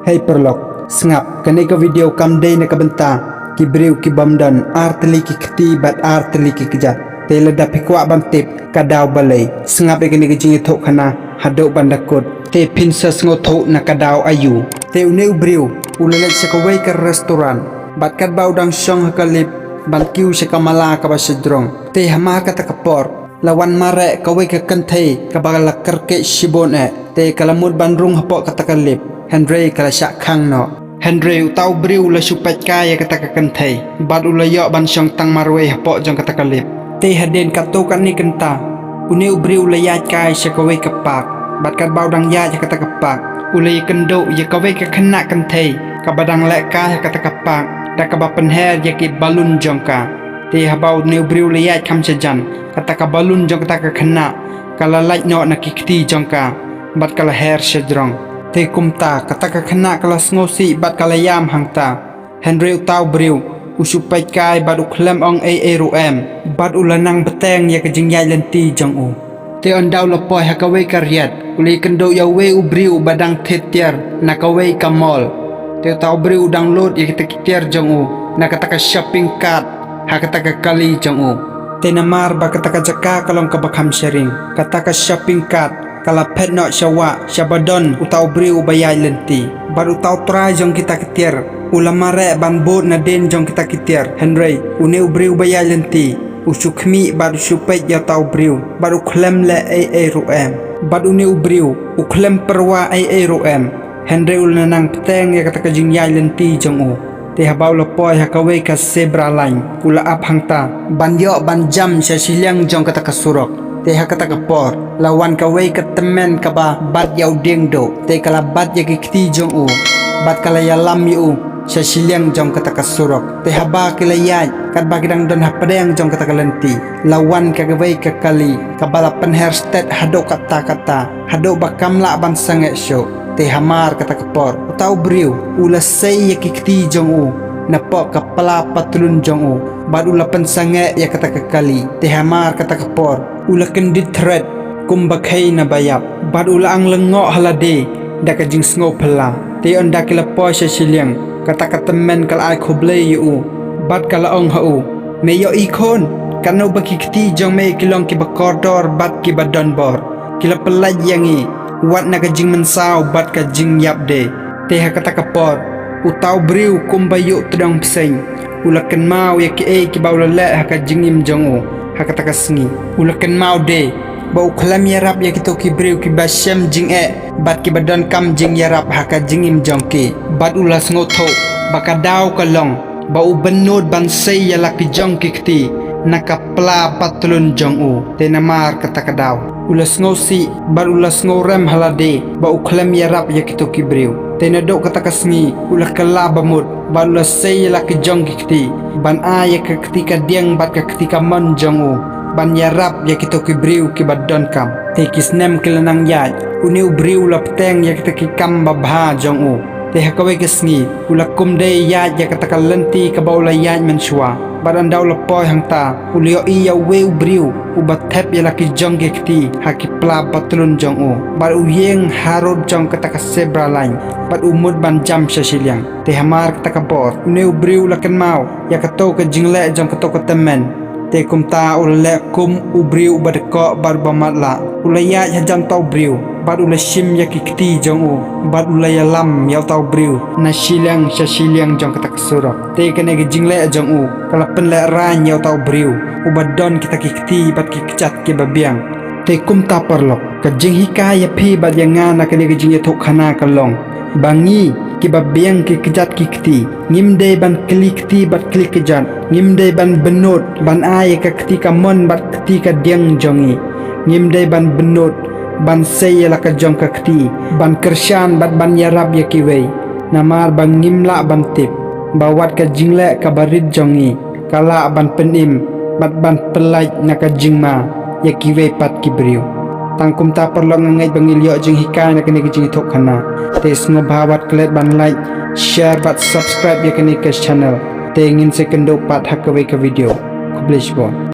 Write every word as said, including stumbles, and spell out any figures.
Hei paralok, sngap, kane ka video kam dei na ka bynta ki briew ki bym don ar tylli ki kti bad ar tylli ki kjat. Te lada phi kwah ban tip ka daw balei, sngap ïa kane ka jingïathuhkhana haduh ban da kut. Te phin sa sngewthuh na ka daw aïu. Te une u briew u la leit sha kawei ka restaurant bad katba u dang shong ha ka lift ban kiew sha ka mala kaba shajrong. Te hamar kata ka por la wan mareh kawei ka kynthei kaba la kyrkieh shibun eh. Te ka la mut ban rung hapoh kata ka lift, hynrei ka la shah khang noh. Hynrei uta u briew u la shu peit kai ïa kata ka kynthei bad u la ïoh ban shong tang marwei hapoh jong kata ka lift. Te hadien katto katne kynta une u briew u la ïaid kai sha kawei ka park bad katba u dang ïaid ha kata ka park u la ïakynduh ïa kawei ka khynnah kynthei kaba dang leh kai ha kata ka park da kaba pynher ïa ki balloon jong ka. Te haba une u briew u la ïaid kham shajan, kata ka balloon jong kata ka khynnah ka la lait noh na ki kti jong ka bad ka la her shajrong. Te kumta kata ka khynnah ka la sngewsih bad ka la ïam hangta. Hynrei uta u briew u shu peit kai bad u khlem ong ei ei ruh em bad u la nang bteng ïa ka jingïaid lynti jong u. Te ynda u la poi ha kawei ka riat u la ïakynduh ïa uwei u briew uba dang thied tiar na kawei ka mall. Te uta u briew u dang lut ïa kita ki tiar jong u na kata ka shopping cart ha kata ka kali jong u. Te namar ba kata ka jaka ka long kaba kham sharing, kata ka shopping cart ka la phet noh sha wah shaba don uta u briew uba ïaid lynti. Bad uta u trai jong kita ki tiar u la mareh ban bud nadien jong kita ki tiar, hynrei une u briew uba ïaid lynti u shu khmih bad u shu peit ïa uta u briew bad u khlem leh ei ei ruh em. Bad une u briew u khlem pyrwa ei ei ruh em, hynrei u la nang bteng ïa kata ka jingïaid lynti jong u. Te haba u la poi ha kawei ka zebra line u la ap hangta ban ïoh ban jam sha shiliang jong kata ka surok. Te ha kata ka por la wan kawei ka tymmen kaba bat ïa u dieng duh. Te ka la bat ïa ki kti jong u bad ka la ïalam ïa u sha shiliang jong kata ka surok. Te haba ki la ïaid katba ki dang don hapdeng jong kata ka lynti, la wan kawei ka kali kaba la pynher stet haduh katta katta haduh ba kam lah ban sangeh shuh. Te hamar kata ka por uta u briew u la sei ïa ki kti jong u napoh ka pla patlun jong u bad u la pynsangeh ïa kata ka kali. Te hamar kata ka por u la kyndit thret kumba khei na ba ïap bad u la ang lyngngoh ha lade da ka jingsngewphylla. Te ynda ki la poi sha shiliang, kata ka tymmen ka la ai khublei ïa u bad ka la ong ha u, me ïohi khun, katno ba ki kti jong me ki long kiba kordor bad kiba donbor. Ki la pyllait ïa ngi wat na ka jingmynsaw bad ka jingïap de. Te ha kata ka por uta u briew kumba ïuh tdong bseiñ u la kynmaw ïa kiei kiba u la leh ha ka jingim jong u ha kata ka sngi. U la kynmaw de ba u khlem ïarap ïa kito ki briew kiba shem jingeh bad kiba donkam jingïarap ha ka jingim jong ki. Bad u la sngewthuh ba ka daw ka long ba u bynnud ban sei ïa la ki jong ki kti na ka pla patlun jong u. Te namar kata ka daw u la sngewsih bad u la sngewrem ha lade ba u khlem ïarap ïa kito ki briew. Te naduh kata ka sngi u la kylla bamut bad u la sei ïa la ki jong ki kti ban ai ïa ka kti ka dieng bad ka kti ka mon jong u ban ïarap ïa kito ki briew kiba donkam. Te ki snem ki la nang ïaid, une u briew u la bteng ïa kita ki kam babha jong u. Te ha kawei ka sngi u la kum dei ïaid ïa kata ka lynti kaba u la ïaid mynshuwa. Bad ynda u la poi hangta u la ïohi ïa uwei u briew uba thep ïa la ki jong ki kti ha ki pla patlun jong u. Bad u ïeng harud jong kata ka zebra line bad u mut ban jam sha shiliang. Te hamar kata ka por une u briew u la kynmaw ïa kato ka jingleh jong kato ka tymmen. Te kumta u la leh kum u briew uba dkoh bad uba matlah. U la ïaid hajan uta u briew bad u la shim ïa ki kti jong u bad u la ïalam ïa uta u briew na shiliang sha shiliang jong kata ka surok. Te kane ka jingleh jong u ka la pynlehraiñ ïa uta u briew uba don kita ki kti bad ki kjat kiba biang. Te kumta paralok, ka jinghikai ïa phi bad ïa nga na kane ka jingïathuhkhana ka long ba ngi kiba biang ki kjat ki kti ngim dei ban kli kti bad kli kjat, ngim dei ban bynnud ban ai ïa ka kti ka mon bad kti ka dieng jong ngi. Ngim dei ban bynnud ban sei ïa la ka jong ka kti ban kyrshan bad ban ïarap ïa kiwei. Namar ba ngim lah ban tip ba wat ka jingleh kaba rit jong ngi ka lah ban pynim bad ban pyllait na ka jingma ïa kiwei pat ki briew. Tang kumta paralok nga ngeit ba ngi la ïoh jinghikai na kane ka jingïathuhkhana. Te sngewbha wat klet ban like, share bad subscribe ïa kane ka channel. Te ngin sa ïakynduh pat ha kawei ka video. Khublei shibun.